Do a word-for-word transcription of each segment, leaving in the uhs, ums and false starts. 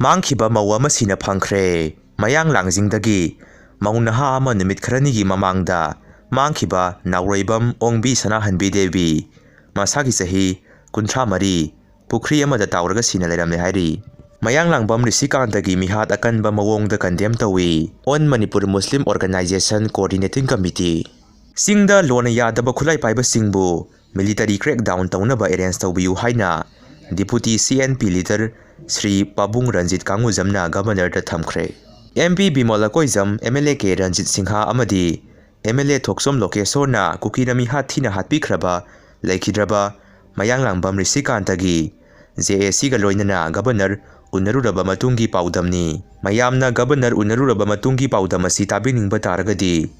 ꯃꯥꯡꯈꯤꯕ ꯃꯧ ꯑꯃ ꯁꯤꯅ ꯐꯪꯈ꯭ꯔꯦ꯫ ꯃꯌꯥꯡ ꯂꯥꯡꯖꯤꯡꯗꯒꯤ ꯃꯧ ꯅꯍꯥ ꯑꯃ ꯅꯨꯃꯤꯠ ꯈꯔꯅꯤꯒꯤ ꯃꯃꯥꯡꯗ ꯃꯥꯡꯈꯤꯕ ꯅꯥꯎꯔꯩꯕꯝ ꯑꯣꯡꯕꯤ ꯁꯅꯥꯍꯟꯕꯤ ꯗꯦꯕꯤ, ꯃꯁꯥꯒꯤ ꯆꯍꯤ ꯀꯨꯟꯊ꯭ꯔꯥ ꯃꯔꯤ, ꯄꯨꯈ꯭ꯔꯤ ꯑꯃꯗ ꯇꯥꯎꯔꯒ ꯁꯤꯅ ꯂꯩꯔꯝꯂꯦ ꯍꯥꯏꯔꯤ꯫ ꯃꯌꯥꯡꯂꯥꯡꯕꯝ ꯔꯤꯁꯤꯀꯥꯟꯇꯒꯤ ꯃꯤꯍꯥꯠ ꯑꯀꯟꯕ ꯃꯑꯣꯡꯗ ꯀꯟꯗꯦꯝ ꯇꯧꯏ꯫ All Manipur Muslim Organization Coordinating Committee꯫ ꯆꯤꯡꯗ ꯂꯣꯅ ꯌꯥꯗꯕ ꯈꯨꯠꯂꯥꯏ ꯄꯥꯏꯕꯁꯤꯡꯕꯨ military crackdown ꯇꯧꯅꯕ arrange ꯇꯧꯕꯤꯌꯨ ꯍꯥꯏꯅ Deputy C N P leader Shri ꯄꯥꯕꯨꯡ ꯔꯟꯖꯤꯠ ꯀꯥꯡꯉꯨꯖꯝꯅ Governor ꯗ ꯊꯝꯈ꯭ꯔꯦ꯫ M P Bimol Akoijam, M L A ꯀꯦ ꯔꯟꯖꯤꯠ ꯁꯤꯡꯍ ꯑꯃꯗꯤ M L A ꯊꯣꯛꯆꯣꯝ ꯂꯣꯀꯦꯁꯣꯔꯅ ꯀꯨꯀꯤꯅ ꯃꯤꯍꯥꯠ ꯊꯤꯅ ꯍꯥꯠꯄꯤꯈ꯭ꯔꯕ ꯂꯩꯈꯤꯗ꯭ꯔꯕ ꯃꯌꯥꯡꯂꯥꯡꯕꯝ ꯔꯤꯁꯤꯀꯥꯟꯇꯒꯤ J A Cꯒ ꯂꯣꯏꯅꯅ Governor ꯎꯅꯔꯨꯔꯕ ꯃꯇꯨꯡꯒꯤ ꯄꯥꯎꯗꯝꯅꯤ꯫ ꯃꯌꯥꯝꯅ Governor ꯎꯅꯔꯨꯔꯕ ꯃꯇꯨꯡꯒꯤ ꯄꯥꯎꯗꯝ ꯑꯁꯤ ꯇꯥꯕꯤꯅꯤꯡꯕ ꯇꯥꯔꯒꯗꯤ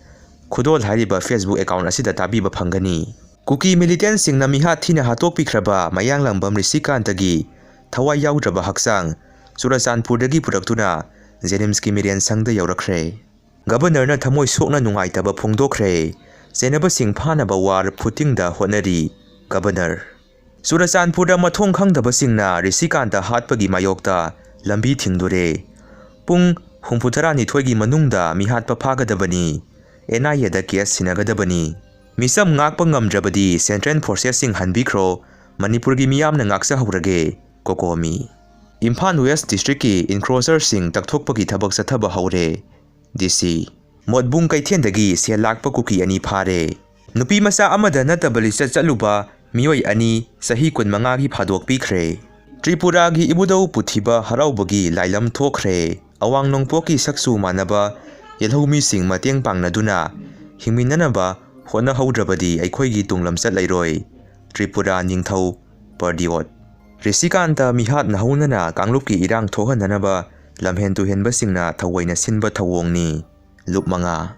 ꯈꯨꯗꯣꯜ ꯍꯥꯏꯔꯤꯕ Facebook account ꯑꯁꯤꯗ ꯇꯥꯕꯤꯕ ꯐꯪꯒꯅꯤ꯫ ꯀꯨꯀꯤ militantꯁꯤꯡꯅ ꯃꯤꯍꯥꯠ ꯊꯤꯅ ꯍꯥꯠꯇꯣꯛꯄꯤꯈ꯭ꯔꯕ ꯃꯌꯥꯡꯂꯥꯡꯕꯝ ꯔꯤꯁꯤꯀꯥꯟꯇꯒꯤ ꯊꯋꯥꯏ ꯌꯥꯎꯗ꯭ꯔꯕ ꯍꯛꯆꯥꯡ ꯆꯨꯔꯆꯥꯟꯄꯨꯔꯗꯒꯤ ꯄꯨꯔꯛꯇꯨꯅ JNIMSꯀꯤ ꯃꯤꯔꯦꯟ ꯁꯪꯗ ꯌꯧꯔꯛꯈ꯭ꯔꯦ꯫ Governorꯅ ꯊꯃꯣꯏ ꯁꯣꯛꯅ ꯅꯨꯡꯉꯥꯏꯇꯕ ꯐꯣꯡꯗꯣꯛꯈ꯭ꯔꯦ꯫ ꯆꯦꯟꯅꯕꯁꯤꯡ ꯐꯥꯅꯕ war footingꯗ ꯍꯣꯠꯅꯔꯤ Governor꯫ ꯆꯨꯔꯆꯥꯟꯄꯨꯔꯗ ꯃꯊꯣꯡ ꯈꯪꯗꯕꯁꯤꯡꯅ ꯔꯤꯁꯤꯀꯥꯟꯇ ꯍꯥꯠꯄꯒꯤ ꯃꯥꯌꯣꯛꯇ ꯂꯝꯕꯤ ꯊꯤꯡꯗꯣꯔꯦ꯫ ꯄꯨꯡ ꯍꯨꯝꯐꯨꯇꯔꯥꯅꯤꯊꯣꯏꯒꯤ ꯃꯅꯨꯡꯗ ꯃꯤꯍꯥꯠꯄ ꯐꯥꯒꯗꯕꯅꯤ꯫ N I Aꯗ case ꯁꯤꯟꯅꯒꯗꯕꯅꯤ꯫ ꯃꯤꯆꯝ ꯉꯥꯛꯄ ꯉꯝꯗ꯭ꯔꯕꯗꯤ central forcesꯁꯤꯡ ꯍꯟꯕꯤꯈ꯭ꯔꯣ꯫ ꯃꯅꯤꯄꯨꯔꯒꯤ ꯃꯤꯌꯥꯝꯅ ꯉꯥꯛꯆꯍꯧꯔꯒꯦ꯫ COCOMI꯫ ꯏꯝꯐꯥꯜ West Districtꯀꯤ encroacherꯁꯤꯡ ꯇꯛꯊꯣꯛꯄꯒꯤ ꯊꯕꯛ ꯆꯠꯊꯕ ꯍꯧꯔꯦ꯫ D C꯫ ꯃꯣꯠꯕꯨꯡ ꯀꯩꯊꯦꯜꯗꯒꯤ ꯁꯦꯜ ꯂꯥꯛꯄ ꯀꯨꯀꯤ ꯑꯅꯤ ꯐꯥꯔꯦ꯫ ꯅꯨꯄꯤ ꯃꯆꯥ ꯑꯃꯗ ꯅꯠꯇꯕ ꯂꯤꯆꯠ ꯆꯠꯂꯨꯕ ꯃꯤꯑꯣꯏ ꯑꯅꯤ ꯆꯍꯤ ꯀꯨꯟꯃꯉꯥꯒꯤ ꯐꯥꯗꯣꯛꯄꯤꯈ꯭ꯔꯦ꯫ ꯇ꯭ꯔꯤꯄꯨꯔꯥꯒꯤ ꯏꯕꯨꯙꯧ ꯄꯨꯊꯤꯕ ꯍꯔꯥꯎꯕꯒꯤ ꯂꯥꯏꯂꯝ ꯊꯣꯛꯈ꯭ꯔꯦ꯫ ꯑꯋꯥꯡ ꯅꯣꯡꯄꯣꯛꯀꯤ ꯁꯛꯆꯨ ꯃꯥꯟꯅꯕ ꯌꯦꯜꯍꯧꯃꯤꯁꯤꯡ ꯃꯇꯦꯡ ꯄꯥꯡꯅꯗꯨꯅ ꯍꯤꯡꯃꯤꯟꯅꯅꯕ ꯍꯣꯠꯅꯍꯧꯗ꯭ꯔꯕꯗꯤ ꯑꯩꯈꯣꯏꯒꯤ ꯇꯨꯡ ꯂꯝꯆꯠ ꯂꯩꯔꯣꯏ꯫ ꯇ꯭ꯔꯤꯄꯨꯔꯥ ꯅꯤꯡꯊꯧ ꯄꯔꯗꯤꯌꯣꯠ꯫ ꯔꯤꯁꯤꯀꯥꯟꯇ ꯃꯤꯍꯥꯠ ꯅꯧꯍꯧꯅꯅ ꯀꯥꯡꯂꯨꯞꯀꯤ ꯏꯔꯥꯡ ꯊꯣꯛꯍꯟꯅꯅꯕ ꯂꯝꯍꯦꯟ ꯇꯨꯍꯦꯟꯕꯁꯤꯡꯅ ꯊꯑꯣꯏꯅ ꯁꯤꯟꯕ ꯊꯧꯑꯣꯡꯅꯤ꯫ ꯂꯨꯞ ꯃꯉꯥ꯫